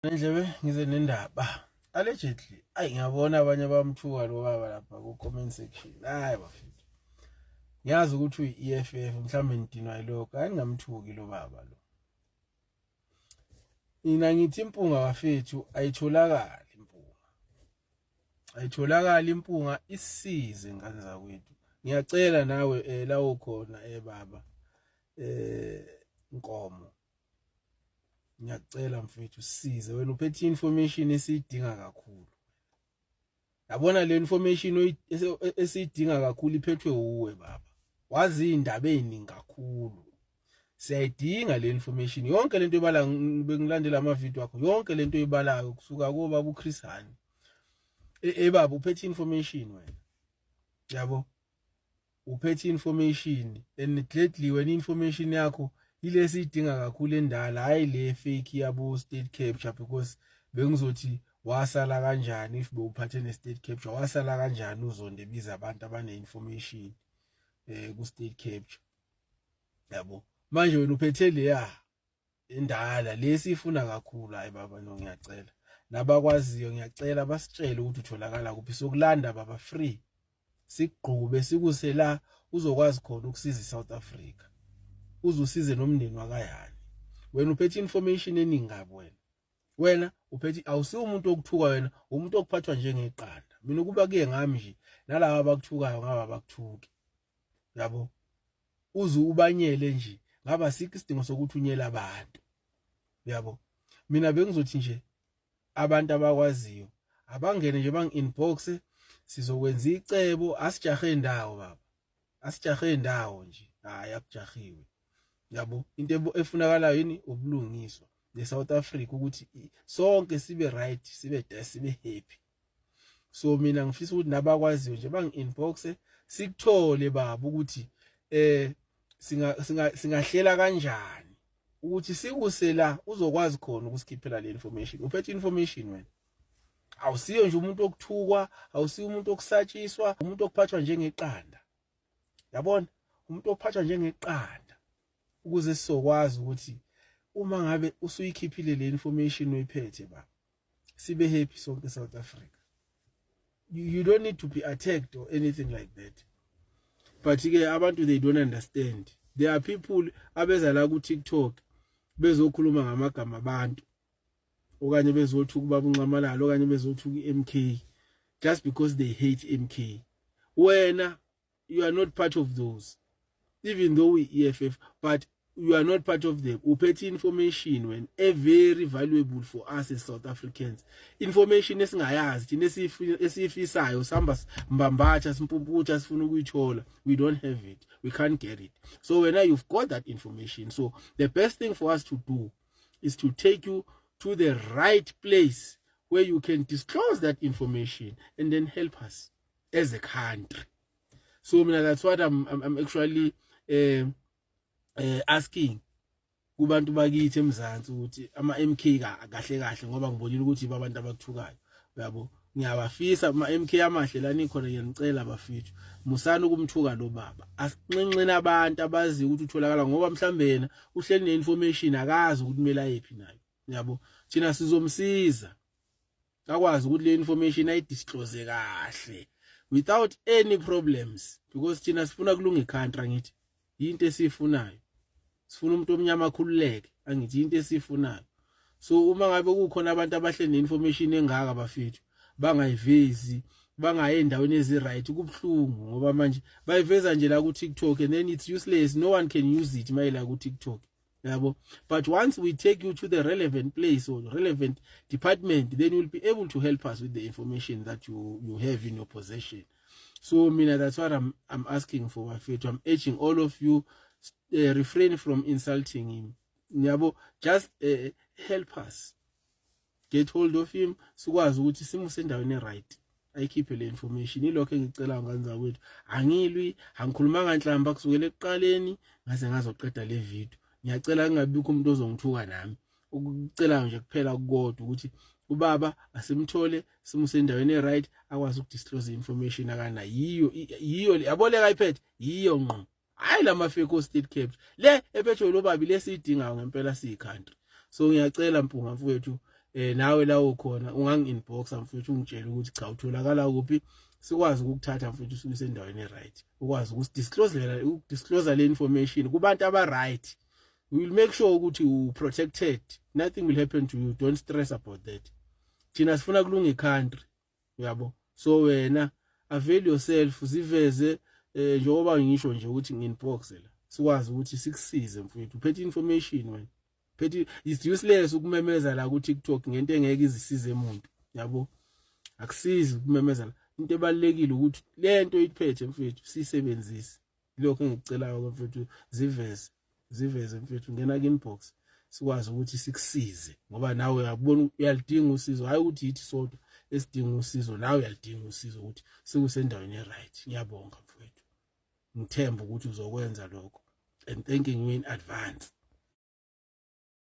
Nendlebe ngize nendaba. Allegedly, ayi ngiyabona abanye bamthuka lo baba lapha ku comment section. Hayi bafethu. Ngiyazi ukuthi uyi-EFF mhlawumbe nidinwa yilokho. Hayi ngingamthuki lo baba lo. Mina ngithi impunga bafethu ayitholakali impunga. Ayitholakali impunga isize ngane zakwethu. Ngiyacela nawe la ukhona baba Nkomo. Ngiyacela mfethu size wena uphethe information esiyidinga kakhulu. Yabona le information esiyidinga kakhulu iphethwe uwe baba. Wazi indaba eziningi kakhulu. Siyayidinga le information yonke lento ebala bengilandela ama video akho yonke lento oyibalayo kusuka ko baba uChris Hani. Ebaba uphethe information wena. Yabo? Uphethe information and gladly wena information yakho ile siyidinga kakhulu endala, hayi le fake yabo state capture, because bengizothi wasala kanjani if bewuphathe ne state capture, wasala kanjani uzonde biza abantu abane information ku state capture, yabo? Manje wena uphethe leya endala lesi ifuna kakhulu. Hayi baba, no, ngiyacela nabakwaziyo, ngiyacela basitshele ukuthi utholakala kuphi, sokulanda baba free, sikugqube sikuse la uzokwazi khona ukusiza iSouth Africa, uzusize nomndeni wakayani. Wena uphethe information eningi kabi wena. Wena uphethe, awusiwo umuntu okuthuka wena, umuntu okuphathwa njengeqanda. Mina ukuba kuye ngami nje, nalaba abakuthukayo ngaba abakuthuki, yabo? Uze ubanyele nje ngaba sikho isidingo sokuthi unyele abantu, yabo? Mina bengizothi nje abantu abakwaziyo abangene nje bangi-inbox, sizokwenza icebo. Asijahe indawo baba, asijahe indawo nje. Hayi, akujahiwe, yabo? Into efunakalayo yini? Ubulungiswa ne-South Africa, ukuthi sonke sibe right, sibe sibe happy. So mina ngifisa ukuthi nabakwaziyo nje bangi-inbox, sikuthole baba, ukuthi singahlela kanjani ukuthi sikuse la uzokwazi khona ukusikhiphela le information. Uphethe information wena, awusiyo nje umuntu okuthukwa, awusiyo umuntu okusatshiswa, umuntu okuphathwa njengeqanda, yabona? Umuntu okuphathwa njengeqanda, ukuze sizokwazi ukuthi uma ngabe usuyikhiphile le information oyiphethe ba, sibe happy sonke South Africa. You don't need to be attacked or anything like that, but ke abantu, they don't understand. There are people abeza la ku TikTok bezokhuluma ngamagama abantu, okanye bezothuka ubaba uNxamalala, okanye bezothuka iMK just because they hate MK. Wena, you are not part of those, even though we EFF, but you are not part of them. Uphethe information when a very valuable for us as South Africans, information esingayazi thina, esiyifisayo, sihamba mbambatha, simpumputha, sifuna ukuyithola. We don't have it, we can't get it. So wena, you've got that information, so the best thing for us to do is to take you to the right place where you can disclose that information and then help us as a country. So mina, that's what I'm actually asking kubantu bakithi eMzansi, ukuthi ama MK kahle kahle, ngoba ngibonile ukuthi babantu abakuthukayo, uyabo? Ngiyabafisa ama MK amahle la nikhona, ngiyanicela bafethu, musani ukumthuka lo baba. Asinxenxeni abantu abazi ukuthi utholakala, ngoba mhlambe yena uhleli neinformation, akazi ukuthi kumele ayephi nayo, yabo? Thina sizomsiza akwazi ukuthi le information ayidisclose kahle without any problems, because thina sifuna kulunga icountry, angithi into esiyifunayo? Sifuna umuntu omnyama akhululeke, angithi into esiyifunayo? So uma ngabe kukhona abantu abahle neinformation engaka bafethu, bangayivezi, bangayi endaweni ezi-right, kubuhlungu, ngoba manje bayiveza nje la ku-TikTok and then it's useless, no one can use it mayela ku-TikTok, yabo? But once we take you to the relevant place or relevant department, then you'll be able to help us with the information that you have in your possession. So mina, that's what I'm asking for bafethu. I'm urging all of you, refrain from insulting him, yabo? Just help us get hold of him, sikwazi ukuthi simuse endaweni e-right, ayikhiphe le information. Ilokho engicela ngane zakwethu. Angilwi, angikhulumanga nhlamba kusukela ekuqaleni ngaze ngazoqeda le video. Ngiyacela kungabikho umuntu ozongithuka nami. Ukucela nje kuphela kukodwa, ukuthi ubaba asimthole, simuse endaweni e-right, akwazi ukudisclose information akana yiyo yiyo, yabo? Le kayiphethe yiyo ngqo, hayi lama fake state capture. Le ephethwe lo babi lesiyidingayo ngempela siyi-country. So ngiyacela Mpunga mfowethu, Nawe la ukhona ungangi inbox, mfethu, ungitshela ukuthi cha, utholakala kuphi, sikwazi ukukuthatha, mfethu, usuke endaweni e-right, ukwazi ukusidisclose, ukudisclose le information kubantu aba right. We will make sure ukuthi u protected, nothing will happen to you, don't stress about that. Thina sifuna kulunga i-country, uyabo? So wena avail yourself, ziveze, njengoba ngisho nje ukuthi ngi-inbox la, sikwazi ukuthi sikusize, mfethu. Uphethe information wena, phethe. It's useless ukumemeza la ku TikTok ngento engeke izisize umuntu, yabo? Akusizi ukumemeza la. Into ebalekile ukuthi lento iphethe, mfethu, sisebenzise. Lokho engikucelayo, mfethu, ziveze, ziveze, mfethu, ngena ku-inbox, sikwazi ukuthi sikusize, ngoba nawe uyabona uyalidinga usizo. Hayi ukuthi yithi sodwa esidinga usizo, nawe uyalidinga usizo ukuthi sikusendaweni e-right. Ngiyabonga, mfethu, ngithemba ukuthi uzokwenza lokho and thanking you in advance.